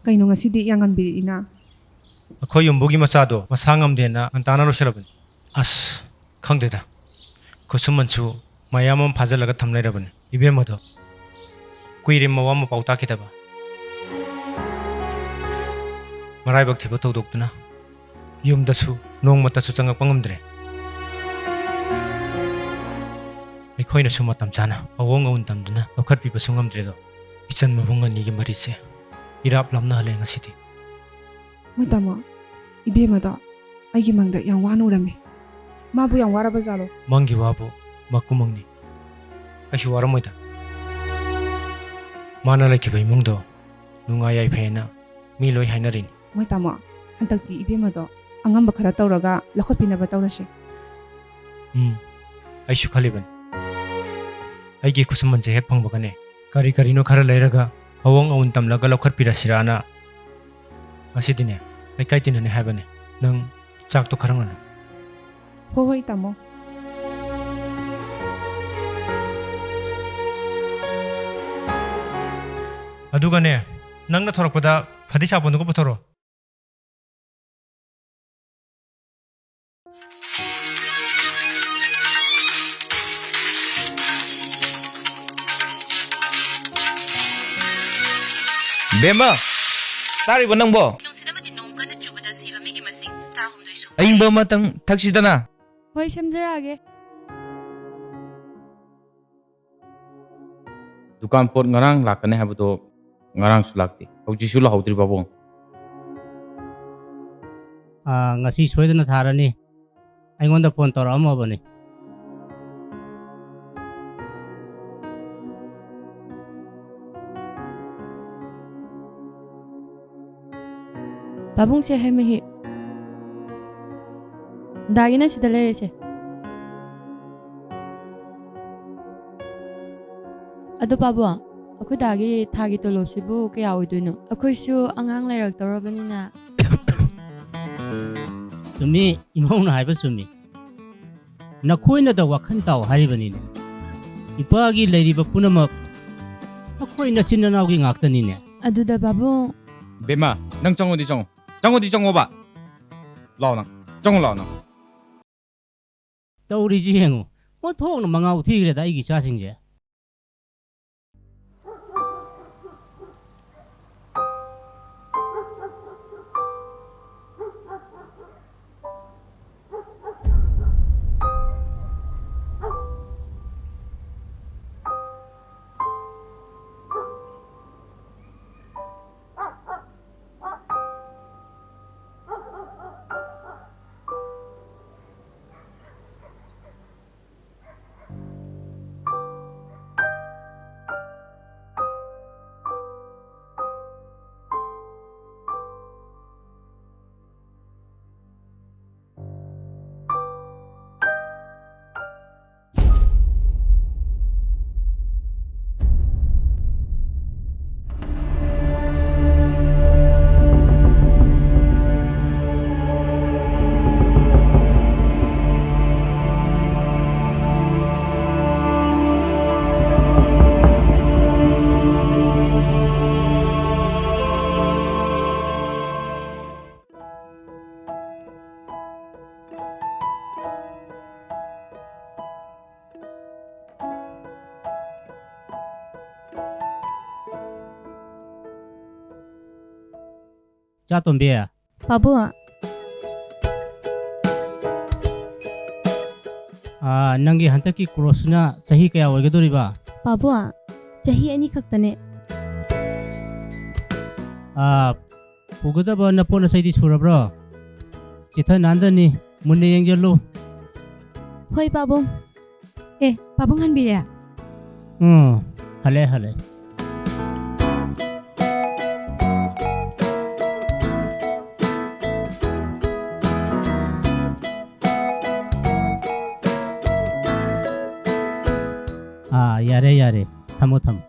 ꯀꯩꯅꯣ ꯉꯁꯤꯗꯤ ꯌꯥꯝ ꯉꯟꯕꯤꯔꯛꯏꯅ? ꯑꯩꯈꯣꯏ ꯌꯨꯝꯕꯨꯒꯤ ꯃꯆꯥꯗꯣ ꯃꯁꯥ ꯉꯝꯗꯦꯅ ꯉꯟꯇꯥꯅ ꯂꯣꯏꯁꯤꯜꯂꯕꯅꯤ꯫ ꯑꯁ, ꯈꯪꯗꯦꯗ, ꯈꯨꯠꯁꯨꯃꯟꯁꯨ ꯃꯌꯥꯝ ꯑꯃ ꯐꯥꯖꯤꯜꯂꯒ ꯊꯝ ꯂꯩꯔꯕꯅꯤ꯫ ꯏꯕꯦꯝꯃꯗꯣ ꯀꯨꯏꯔꯦ ꯃꯋꯥ ꯃꯄꯥꯎ ꯇꯥꯈꯤꯗꯕ꯫ ꯃꯔꯥꯏꯕꯛ ꯊꯤꯕ ꯊꯧꯗꯣꯛꯇꯨꯅ ꯌꯨꯝꯗꯁꯨ ꯅꯣꯡꯃꯇꯁꯨ ꯆꯪꯉꯛꯄ ꯉꯝꯗ꯭ꯔꯦ꯫ ꯑꯩꯈꯣꯏꯅꯁꯨ ꯃꯇꯝ ꯆꯥꯅ ꯑꯑꯣꯡ ꯑꯑꯣꯟ ꯇꯝꯗꯨꯅ ꯂꯧꯈꯠꯄꯤꯕꯁꯨ ꯉꯝꯗ꯭ꯔꯦꯗꯣ꯫ ꯏꯆꯟ ꯃꯕꯨꯡ ꯑꯅꯤꯒꯤ ꯃꯔꯤꯁꯦ ꯏꯔꯥꯞ ꯂꯥꯞꯅꯍꯜꯂꯦ ꯉꯁꯤꯗꯤ꯫ ꯃꯣꯏ ꯇꯥꯃꯣ, ꯏꯕꯦꯝꯃꯗꯣ ꯑꯩꯒꯤ ꯃꯪꯗ ꯌꯥꯝ ꯋꯥꯅ ꯎꯔꯝꯃꯤ꯫ ꯃꯥꯕꯨ ꯌꯥꯝ ꯋꯥꯔꯕ ꯖꯥꯠꯂꯣ? ꯃꯪꯒꯤ ꯋꯥꯕꯨ ꯃꯀꯨ ꯃꯪꯅꯤ꯫ ꯀꯩꯁꯨ ꯋꯥꯔꯝꯃꯣꯏꯗ꯫ ꯃꯥꯅ ꯂꯩꯈꯤꯕ ꯏꯃꯨꯡꯗꯣ ꯅꯨꯡꯉꯥꯏ ꯌꯥꯏꯐꯩꯅ ꯃꯤ ꯂꯣꯏ ꯍꯥꯏꯅꯔꯤꯅꯤ꯫ ꯃꯣꯏ ꯇꯥꯃꯣ, ꯍꯟꯗꯛꯇꯤ ꯏꯕꯦꯝꯃꯗꯣ ꯑꯉꯝꯕ ꯈꯔ ꯇꯧꯔꯒ ꯂꯧꯈꯠꯄꯤꯅꯕ ꯇꯧꯔꯁꯦ꯫ ꯎꯝ, ꯑꯩꯁꯨ ꯈꯜꯂꯤꯕꯅꯤ꯫ ꯑꯩꯒꯤ ꯈꯨꯠꯁꯨꯃꯟꯁꯦ ꯍꯦꯛ ꯐꯪꯕꯒꯅꯦ, ꯀꯔꯤ ꯀꯔꯤꯅꯣ ꯈꯔ ꯂꯩꯔꯒ ꯑꯑꯣꯡ ꯑꯑꯣꯟ ꯇꯝꯂꯒ ꯂꯧꯈꯠꯄꯤꯔꯁꯤꯔꯥꯅ꯫ ꯉꯁꯤꯗꯤꯅꯦ, ꯂꯩꯀꯥꯏ ꯇꯤꯟꯅꯅꯤ ꯍꯥꯏꯕꯅꯦ꯫ ꯅꯪ ꯆꯥꯛꯇꯣ ꯈꯔ ꯉꯟꯅ꯫ ꯍꯣꯏ, ꯍꯣꯏ, ꯇꯥꯃꯣ꯫ ꯑꯗꯨꯒꯅꯦ, ꯅꯪꯅ ꯊꯣꯔꯛꯄꯗ ꯐꯗꯤ ꯁꯥꯄꯣꯟꯗꯨꯒ ꯄꯨꯊꯣꯔꯛꯑꯣ꯫ ꯕꯦꯝꯃ, ꯇꯥꯔꯤꯕꯣ ꯅꯪꯕꯣ? ꯅꯨꯡꯁꯤꯠ ꯑꯃꯗꯤ ꯅꯣꯡ ꯀꯟꯅ ꯆꯨꯕꯗ ꯁꯤꯕ ꯃꯤꯒꯤ ꯃꯁꯤꯡ ꯇꯔꯥꯍꯨꯝꯗꯣꯏ ꯁꯨꯈ꯭ꯔꯦ꯫ ꯑꯏꯪꯕ ꯑꯃꯇꯪ ꯊꯛꯁꯤꯗꯅ꯫ ꯍꯣꯏ, ꯁꯦꯝꯖꯔꯛꯑꯒꯦ꯫ ꯗꯨꯀꯥꯟ ꯄꯣꯠ ꯉꯔꯥꯡ ꯂꯥꯛꯀꯅꯤ ꯍꯥꯏꯕꯗꯣ ꯉꯔꯥꯡꯁꯨ ꯂꯥꯛꯇꯦ, ꯍꯧꯖꯤꯛꯁꯨ ꯂꯥꯛꯍꯧꯗ꯭ꯔꯤ ꯄꯥꯕꯨꯡ꯫ ꯑꯥ, ꯉꯁꯤ ꯁꯣꯏꯗꯅ ꯊꯥꯔꯅꯤ꯫ ꯑꯩꯉꯣꯟꯗ ꯐꯣꯟ ꯇꯧꯔꯛꯑꯝꯃꯕꯅꯤ꯫ ꯄꯥꯕꯨꯡꯁꯦ ꯍꯩ ꯃꯍꯤ꯫ ꯗꯥꯒꯤꯅ ꯁꯤꯗ ꯂꯩꯔꯦꯁꯦ꯫ ꯑꯗꯣ ꯄꯥꯕꯨꯡ, ꯑꯩꯈꯣꯏ ꯗꯥꯒꯤ ꯊꯥꯒꯤ ꯇꯣꯂꯣꯞꯁꯤꯕꯨ ꯀꯌꯥ ꯑꯣꯏꯗꯣꯏꯅꯣ? ꯑꯩꯈꯣꯏꯁꯨ ꯑꯉꯥꯡ ꯂꯩꯔꯛꯇꯧꯔꯕꯅꯤꯅ꯫ ꯆꯨꯝꯃꯤ, ꯏꯃꯧꯅ ꯍꯥꯏꯕ ꯆꯨꯝꯃꯤ꯫ ꯅꯈꯣꯏꯅꯗ ꯋꯥꯈꯜ ꯇꯥꯎ ꯍꯥꯏꯔꯤꯕꯅꯤꯅꯦ꯫ ꯏꯄꯥꯒꯤ ꯂꯩꯔꯤꯕ ꯄꯨꯝꯅꯃꯛ ꯅꯈꯣꯏ ꯅꯆꯤꯟ ꯅꯅꯥꯎꯒꯤ ꯉꯥꯛꯇꯅꯤꯅꯦ꯫ ꯑꯗꯨꯗ ꯄꯥꯕꯨꯡ꯫ ꯕꯦꯝꯃ, ꯅꯪ ꯆꯪꯉꯣꯗꯤ ꯆꯪꯉꯣ꯫ ꯆꯪꯉꯣꯗꯤ ꯆꯪꯉꯣꯕ꯫ ꯂꯥꯛꯑꯣ ꯅꯪ꯫ ꯆꯪꯉꯣ ꯂꯥꯛꯑꯣ ꯅꯪ꯫ ꯇꯧꯔꯤꯁꯤ ꯌꯦꯡꯉꯨ꯫ ꯑꯣꯟꯊꯣꯛꯅ ꯃꯉꯥꯎ ꯊꯤꯈ꯭ꯔꯦꯗ ꯑꯩꯒꯤ ꯏꯆꯥꯁꯤꯡꯁꯦ꯫ ꯆꯥꯇꯣꯝꯕꯤ꯫ ꯄꯥꯕꯨꯡ꯫ ꯑꯥ, ꯅꯪꯒꯤ ꯍꯟꯗꯛꯀꯤ ꯀ꯭ꯔꯣꯁꯁꯤꯅ ꯆꯍꯤ ꯀꯌꯥ ꯑꯣꯏꯒꯗꯧꯔꯤꯕ? ꯄꯥꯕꯨꯡ, ꯆꯍꯤ ꯑꯅꯤ ꯈꯛꯇꯅꯦ꯫ ꯑꯥ, ꯄꯨꯒꯗꯕ ꯅꯄꯣꯠ ꯅꯆꯩꯗꯤ ꯁꯨꯔꯕ꯭ꯔꯣ? ꯆꯤꯊ ꯅꯥꯟꯗꯅꯤ, ꯃꯨꯟꯅ ꯌꯦꯡꯖꯜꯂꯨ꯫ ꯍꯣꯏ, ꯄꯥꯕꯨꯡ꯫ ꯑꯦ, ꯄꯥꯕꯨꯡ ꯍꯟꯕꯤꯔꯦ? ꯎꯝ, ꯍꯜꯂꯦ, ꯍꯜꯂꯦ꯫ ꯌꯥꯔꯦ, ꯊꯝꯃꯣ, ꯊꯝꯃꯣ꯫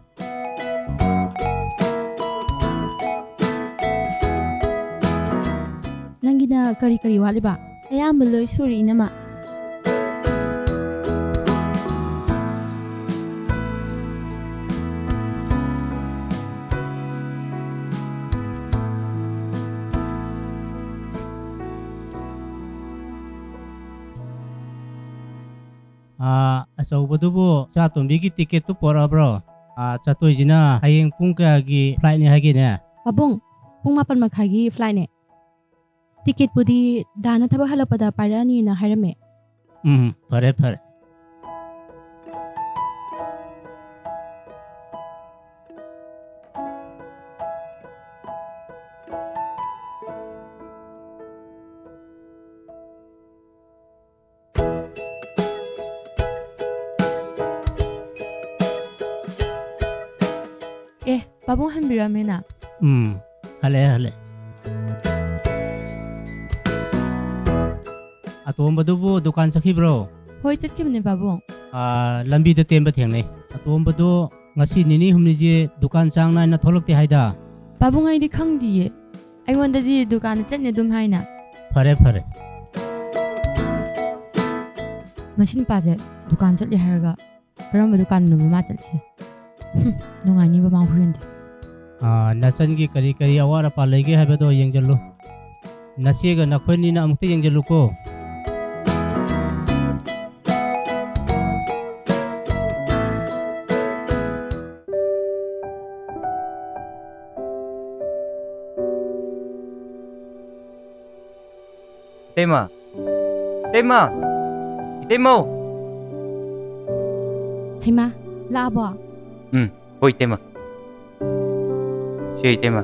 ꯅꯪꯒꯤꯅ ꯀꯔꯤ ꯀꯔꯤ ꯋꯥꯠꯂꯤꯕ? ꯑꯌꯥꯝꯕ ꯂꯣꯏ ꯁꯨꯔꯦ, ꯏꯅꯝꯃ꯫ ꯑꯥ, ꯑꯆꯧꯕꯗꯨꯕꯨ ꯆꯥꯇꯣꯝꯕꯤꯒꯤ ꯇꯤꯀꯦꯠꯇꯨ ꯄꯣꯔꯛꯑꯕ꯭ꯔꯣ? ꯑꯥ, ꯆꯠꯇꯣꯏꯁꯤꯅ ꯍꯌꯦꯡ ꯄꯨꯡ ꯀꯌꯥꯒꯤ ꯐ꯭ꯂꯥꯏꯠꯅꯤ ꯍꯥꯏꯒꯦꯅꯦ? ꯄꯥꯕꯨꯡ, ꯄꯨꯡ ꯃꯥꯄꯟ ꯃꯈꯥꯏꯒꯤ ꯐ꯭ꯂꯥꯏꯠꯅꯦ꯫ ꯇꯤꯀꯦꯠꯄꯨꯗꯤ ꯗꯥꯅ ꯊꯕꯛ ꯍꯜꯂꯛꯄꯗ ꯄꯥꯏꯔꯛꯑꯅꯤꯅ ꯍꯥꯏꯔꯝꯃꯦ꯫ ꯎꯝ, ꯐꯔꯦ, ꯐꯔꯦ꯫ ꯑꯦ, ꯄꯥꯕꯨꯡ ꯍꯟꯕꯤꯔꯝꯃꯦꯅ? ꯎꯝ, ꯍꯜꯂꯛꯑꯦ, ꯍꯜꯂꯛꯑꯦ꯫ ꯑꯇꯣꯝꯕꯗꯨꯕꯨ ꯗꯨꯀꯥꯟ ꯆꯠꯈꯤꯕ꯭ꯔꯣ? ꯍꯣꯏ, ꯆꯠꯈꯤꯕꯅꯦ, ꯄꯥꯕꯨꯡ꯫ ꯑꯥ, ꯂꯝꯕꯤꯗ ꯇꯦꯟꯕ ꯊꯦꯡꯅꯩ꯫ ꯑꯇꯣꯝꯕꯗꯣ ꯉꯁꯤ ꯅꯤꯅꯤ ꯍꯨꯝꯅꯤꯁꯦ ꯗꯨꯀꯥꯟ ꯆꯥꯡ ꯅꯥꯏꯅ ꯊꯣꯛꯂꯛꯇꯦ ꯍꯥꯏꯗ? ꯄꯥꯕꯨꯡ, ꯑꯩꯗꯤ ꯈꯪꯗꯤꯌꯦ꯫ ꯑꯩꯉꯣꯟꯗꯗꯤ ꯗꯨꯀꯥꯟꯗ ꯆꯠꯅꯤ ꯑꯗꯨꯝ ꯍꯥꯏꯅ꯫ ꯐꯔꯦ, ꯐꯔꯦ꯫ ꯃꯁꯤ ꯅꯨꯄꯥꯁꯦ ꯗꯨꯀꯥꯟ ꯆꯠꯂꯤ ꯍꯥꯏꯔꯒ ꯀꯔꯝꯕ ꯗꯨꯀꯥꯟꯗꯅꯣ ꯃꯥ ꯆꯠꯂꯤꯁꯦ? ꯍꯨꯝ, ꯅꯨꯡꯉꯥꯏꯅꯤꯕ ꯃꯥ ꯍꯣꯔꯦꯟꯗꯤ꯫ ꯑꯥ, ꯅꯆꯟꯒꯤ ꯀꯔꯤ ꯀꯔꯤ ꯑꯋꯥꯠ ꯑꯄꯥ ꯂꯩꯒꯦ ꯍꯥꯏꯕꯗꯣ ꯌꯦꯡꯖꯜꯂꯨ꯫ ꯅꯆꯦꯒ ꯅꯈꯣꯏꯅꯤꯅ ꯑꯃꯨꯛꯇ ꯌꯦꯡꯖꯜꯂꯨꯀꯣ꯫ ꯏꯇꯩꯃ! ꯏꯇꯩꯃ! ꯏꯇꯩꯃꯧ! ꯍꯩꯃꯥ, ꯂꯥꯛꯑꯕꯣ? ꯎꯝ, ꯍꯣꯏ, ꯏꯇꯩꯃ꯫ ꯁꯦ, ꯏꯇꯩꯃ꯫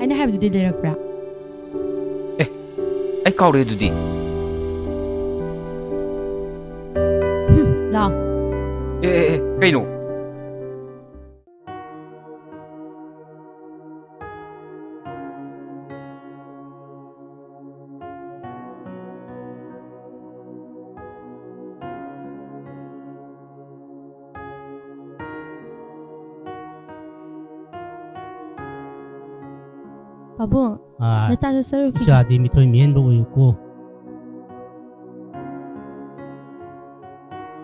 ꯑꯩꯅ ꯍꯥꯏꯕꯗꯨꯗꯤ ꯂꯩꯔꯛꯄ꯭ꯔꯥ? ꯑꯦ, ꯑꯩ ꯀꯥꯎꯔꯦ ꯑꯗꯨꯗꯤ꯫ ꯍꯨꯝ, ꯂꯥꯎ꯫ ꯑꯦ, ꯑꯦ, ꯑꯦ, ꯀꯩꯅꯣ? ꯄꯥꯕꯨꯡ, ꯑꯥ, ꯅꯆꯥꯁꯨ ꯆꯠꯂꯨꯈꯤꯒꯦ꯫ ꯏꯆꯥꯗꯤ ꯃꯤꯊꯣꯏ ꯃꯤꯍꯦꯟꯕ ꯑꯣꯏꯌꯨꯀꯣ꯫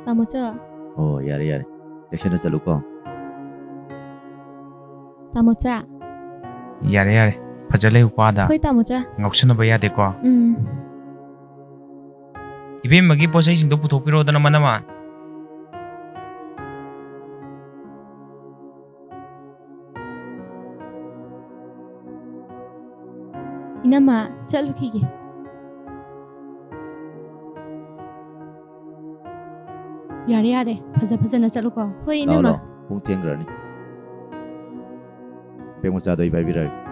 ꯇꯥꯃꯣꯆꯥ꯫ ꯑꯣ, ꯌꯥꯔꯦ, ꯌꯥꯔꯦ꯫ ꯆꯦꯛꯁꯤꯟꯅ ꯆꯠꯂꯨꯀꯣ꯫ ꯇꯥꯃꯣꯆꯥ꯫ ꯌꯥꯔꯦ, ꯌꯥꯔꯦ꯫ ꯐꯖ ꯂꯩꯌꯨꯀꯣ ꯑꯥꯗ꯫ ꯍꯣꯏ, ꯇꯥꯃꯣꯆꯥ꯫ ꯉꯥꯎꯁꯟꯅꯕ ꯌꯥꯗꯦꯀꯣ꯫ ꯎꯝ꯫ ꯏꯕꯦꯝꯃꯒꯤ ꯄꯣꯠꯆꯩꯁꯤꯡꯗꯣ ꯄꯨꯊꯣꯛꯄꯤꯔꯣꯗꯅ, ꯃꯅꯝꯃ꯫ ꯏꯅꯝꯃ, ꯆꯠꯂꯨꯈꯤꯒꯦ꯫ ꯌꯥꯔꯦ, ꯌꯥꯔꯦ꯫ ꯐꯖ ꯐꯖꯅ ꯆꯠꯂꯨꯀꯣ꯫ ꯍꯣꯏ, ꯂꯥꯛꯑꯣ, ꯏꯅꯝꯃ꯫ ꯂꯥꯛꯑꯣ꯫ ꯄꯨꯡ ꯊꯦꯡꯈ꯭ꯔꯅꯤ꯫ ꯕꯦꯛ ꯃꯆꯥꯗꯣ ꯑꯩ ꯄꯥꯏꯕꯤꯔꯛꯑꯒꯦ꯫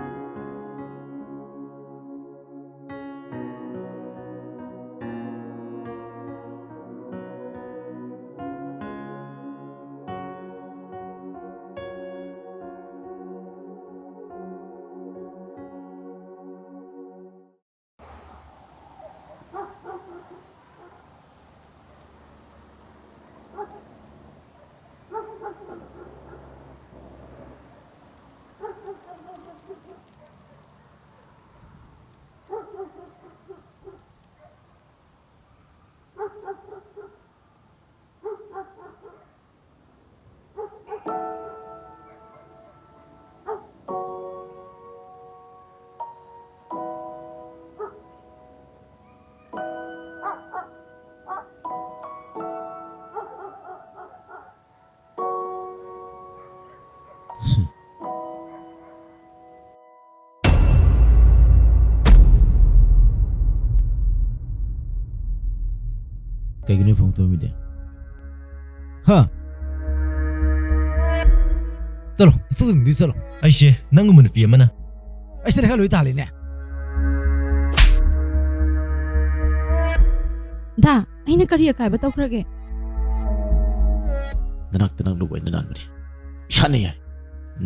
ꯀꯩꯒꯤꯅꯣ ꯐꯣꯟ ꯇꯧꯔꯝꯃꯤꯗꯤ? ꯍꯥ? ꯆꯠꯂꯣ, ꯆꯠꯂꯣ, ꯆꯠꯂꯣ꯫ ꯑꯩꯁꯦ ꯅꯪꯒꯨꯝꯕ ꯅꯨꯄꯤ ꯑꯃꯅ꯫ ꯑꯩꯁꯦ ꯅꯪ ꯂꯣꯏ ꯇꯥꯜꯂꯤꯅꯦ꯫ ꯗꯥ, ꯑꯩꯅ ꯀꯔꯤ ꯑꯀꯥꯏꯕ ꯇꯧꯈ꯭ꯔꯒꯦ? ꯅꯅꯥꯛꯇ ꯅꯪ ꯂꯨꯕ ꯑꯩꯅ ꯅꯥꯟꯕꯅꯤ꯫ ꯏꯁꯥꯅ ꯌꯥꯏ꯫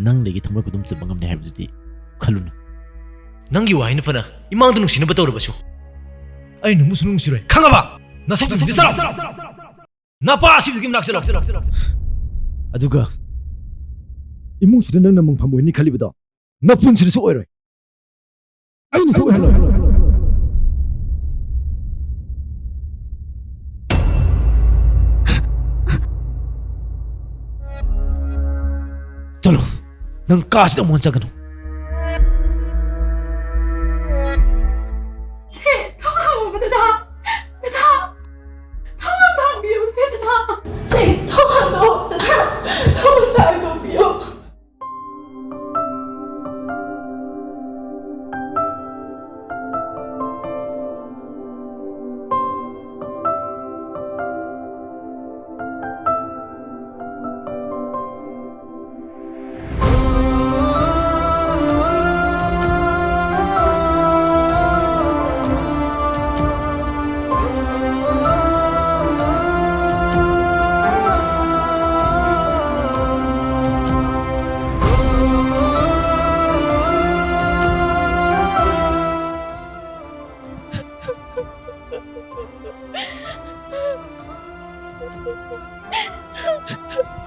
ꯅꯪꯗꯒꯤ ꯊꯃꯣꯏ ꯈꯨꯗꯨꯝ ꯆꯟꯕ ꯉꯝꯅꯤ ꯍꯥꯏꯕꯗꯨꯗꯤ ꯈꯜꯂꯨꯅꯨ꯫ ꯅꯪꯒꯤ ꯋꯥꯍꯩꯅ ꯐꯅ ꯏꯃꯥꯡꯗ ꯅꯨꯡꯁꯤꯅꯕ ꯇꯧꯔꯕꯁꯨ, ꯑꯩ ꯅꯪꯕꯨ ꯁꯨꯡꯅꯨꯡ ꯅꯨꯡꯁꯤꯔꯣꯏ꯫ ꯈꯪꯉꯕ? ꯅꯁꯛꯇꯨ ꯌꯦꯡꯒꯦ ꯆꯠꯂꯣ꯫ ꯅꯄꯥ ꯑꯁꯤꯕꯨꯗꯒꯤ ꯃꯅꯥꯛ ꯆꯠꯂꯣ꯫ ꯑꯗꯨꯒ ꯏꯃꯨꯡꯁꯤꯗ ꯅꯪꯅ ꯃꯪꯐꯝ ꯑꯣꯏꯅꯤ ꯈꯜꯂꯤꯕꯗꯣ ꯅꯄꯨꯟꯁꯤꯗꯁꯨ ꯑꯣꯏꯔꯣꯏ꯫ ꯑꯩꯅ ꯁꯣꯛꯍꯜꯂꯣꯏ꯫ ꯆꯠꯂꯣ, ꯅꯪ ꯀꯥꯁꯤꯗ ꯑꯃꯨꯛ ꯍꯟꯅ ꯆꯠꯀꯅꯨ꯫ ꯁꯦ, ꯊꯣꯡ ꯍꯥꯡꯉꯣꯕ, ꯗꯗꯥ꯫ ꯗꯗꯥ, ꯊꯣꯡ ꯑꯝꯇ ꯍꯥꯡꯕꯤꯌꯨ, ꯁꯦ, ꯗꯗꯥ꯫ ꯁꯦ, ꯊꯣꯡ ꯍꯥꯡꯗꯣꯛꯑꯣ, ꯗꯗꯥ꯫ ꯊꯣꯡ ꯑꯝꯇ ꯍꯥꯡꯗꯣꯛꯄꯤꯌꯨ꯫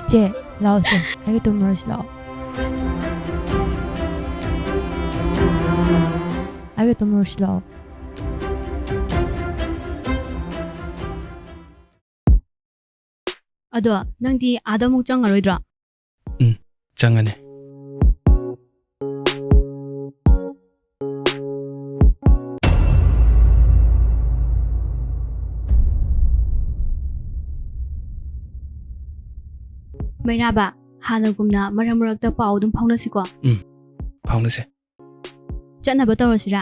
ꯏꯆꯦ, ꯂꯥꯛꯑꯣ ꯏꯆꯦ, ꯑꯩꯒ ꯇꯨꯝꯃꯨꯔꯁꯤ ꯂꯥꯛꯑꯣ꯫ ꯑꯩꯒ ꯇꯨꯝꯃꯨꯔꯁꯤ ꯂꯥꯛꯑꯣ꯫ ꯑꯗꯣ ꯅꯪꯗꯤ ꯑꯥꯗ ꯑꯃꯨꯛ ꯆꯪꯉꯔꯣꯏꯗ꯭ꯔꯣ? ꯎꯝ, ꯆꯪꯉꯅꯤ꯫ ꯃꯩꯔꯥꯕ, ꯍꯥꯟꯅꯒꯨꯝꯅ ꯃꯔꯛ ꯃꯔꯛꯇ ꯄꯥꯎ ꯑꯗꯨꯝ ꯐꯥꯎꯅꯁꯤꯀꯣ꯫ ꯎꯝ, ꯐꯥꯎꯅꯁꯦ꯫ ꯆꯠꯅꯕ ꯇꯧꯔꯁꯤꯔꯥ?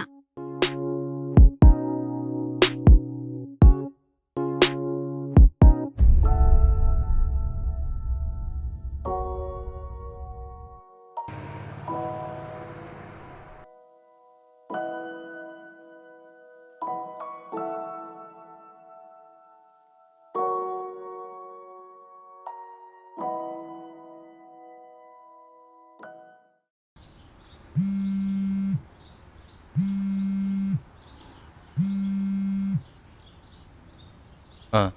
ꯑꯥ,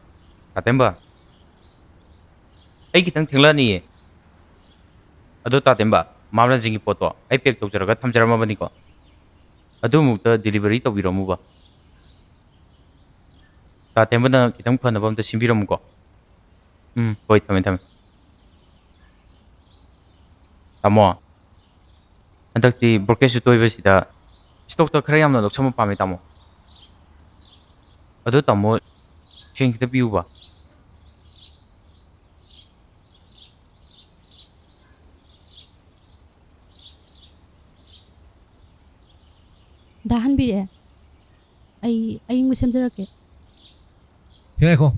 ꯇꯥꯇꯦꯝꯕ, ꯑꯩ ꯈꯤꯇꯪ ꯊꯦꯡꯂꯛꯑꯅꯤꯌꯦ꯫ ꯑꯗꯣ ꯇꯥꯇꯦꯝꯕ, ꯃꯥꯝꯂꯥꯖꯤꯡꯒꯤ ꯄꯣꯠꯇꯣ ꯑꯩ ꯄꯦꯛ ꯇꯧꯖꯔꯒ ꯊꯝꯖꯔꯝꯃꯕꯅꯤꯀꯣ꯫ ꯑꯗꯨ ꯑꯃꯨꯛꯇ delivery ꯇꯧꯕꯤꯔꯝꯃꯨꯕ꯫ ꯇꯥ ꯇꯦꯝꯕꯅ ꯈꯤꯇꯪ ꯐꯅꯕ ꯑꯝꯇ ꯁꯤꯟꯕꯤꯔꯝꯃꯨꯀꯣ꯫ ꯎꯝ, ꯍꯣꯏ, ꯊꯝꯃꯦ, ꯊꯝꯃꯦ꯫ ꯇꯥꯃꯣ, ꯍꯟꯗꯛꯇꯤ brokerage ꯁꯨ ꯇꯣꯏꯕꯁꯤꯗ stock ꯇ ꯈꯔ ꯌꯥꯝꯅ ꯂꯧꯁꯟꯕ ꯄꯥꯝꯃꯦ, ꯇꯥꯃꯣ꯫ ꯑꯗꯣ ꯇꯥꯃꯣ, ꯁꯦꯟ ꯈꯤꯇ ꯄꯤꯌꯨꯕ꯫ ꯗꯥ ꯍꯟꯕꯤꯔꯦ, ꯑꯩ ꯑꯌꯤꯡꯕ ꯁꯦꯝꯖꯔꯛꯀꯦ꯫ ꯍꯦ, ꯉꯥꯏꯈꯣ꯫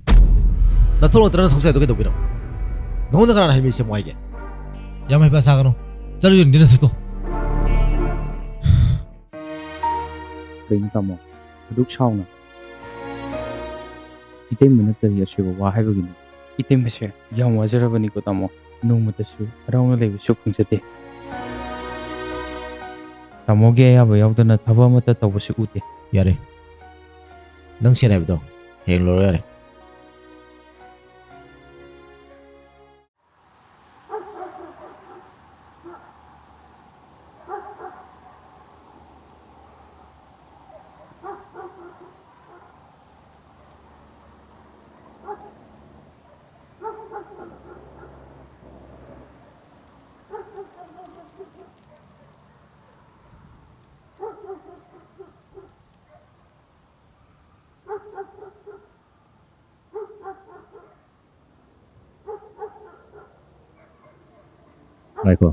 ꯅꯊꯣꯛ ꯅꯠꯇ꯭ꯔꯒ ꯅꯊꯧ ꯆꯥꯏꯗꯣ ꯀꯩꯗꯧꯕꯤꯅꯣ? ꯅꯉꯣꯟꯗ ꯀꯅꯥꯅ ꯍꯩ ꯃꯍꯤ ꯁꯦꯝꯃꯣ ꯍꯥꯏꯒꯦ? ꯌꯥꯝ ꯍꯩꯄꯥ ꯁꯥꯒꯅꯨ꯫ ꯆꯠꯂꯨ, ꯌꯦꯡꯗꯤ ꯅꯁꯛꯇꯣ꯫ ꯀꯩꯅꯣ ꯇꯥꯃꯣ? ꯑꯗꯨꯛ ꯁꯥꯎꯅ? ꯏꯇꯩꯃꯅ ꯀꯔꯤ ꯑꯁꯣꯏꯕ ꯋꯥ ꯍꯥꯏꯕꯒꯤꯅꯣ? ꯏꯇꯩꯃꯁꯦ ꯌꯥꯝ ꯋꯥꯖꯔꯕꯅꯤꯀꯣ, ꯇꯥꯃꯣ꯫ ꯅꯣꯡꯃꯇꯁꯨ ꯍꯔꯥꯎꯅ ꯂꯩꯕꯁꯨ ꯐꯪꯖꯗꯦ꯫ ꯇꯥꯃꯣꯒꯤ ꯑꯌꯥꯕ ꯌꯥꯎꯗꯅ ꯊꯕꯛ ꯑꯃꯠꯇ ꯇꯧꯕꯁꯨ ꯎꯗꯦ꯫ ꯌꯥꯔꯦ꯫ ꯅꯪ ꯁꯦꯟ ꯍꯥꯏꯕꯗꯣ ꯍꯌꯦꯡ ꯂꯧꯔꯣ ꯌꯥꯔꯦ꯫ ꯉꯥꯏꯈꯣ꯫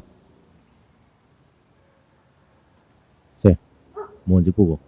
ꯁꯦ, ꯃꯣꯟꯁꯦ ꯄꯨꯒꯣ꯫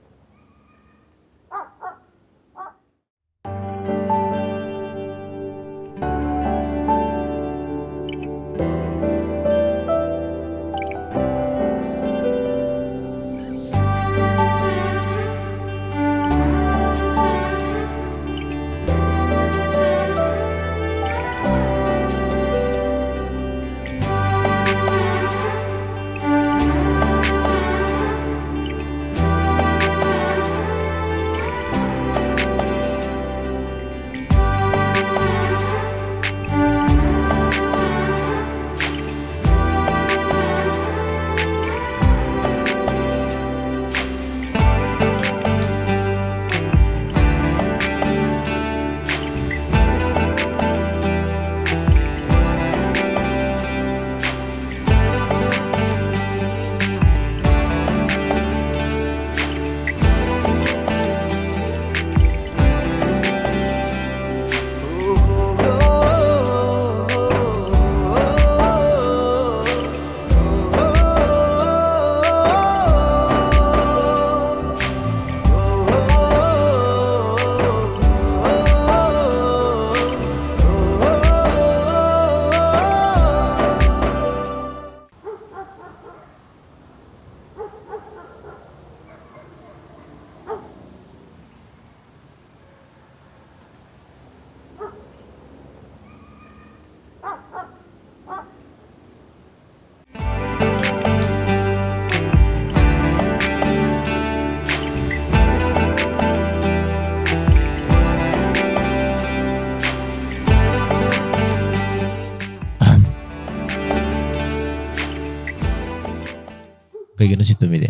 ꯀꯩꯒꯤꯅꯣ ꯁꯤ ꯇꯨꯝꯃꯤꯗꯤ?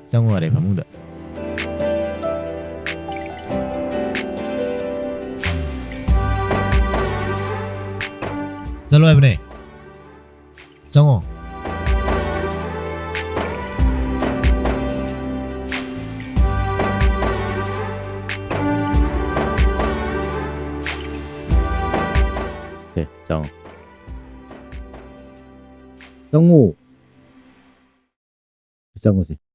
ꯆꯪꯉꯣ ꯌꯥꯔꯦ ꯐꯃꯨꯡꯗ꯫ ꯆꯠꯂꯣ ꯍꯥꯏꯕꯅꯦ꯫ ꯆꯪꯉꯣ꯫ ꯁꯦ, ꯆꯪꯉꯣ꯫ ꯆꯪꯉꯣ꯫ ꯆꯪꯉꯨꯁꯦ꯫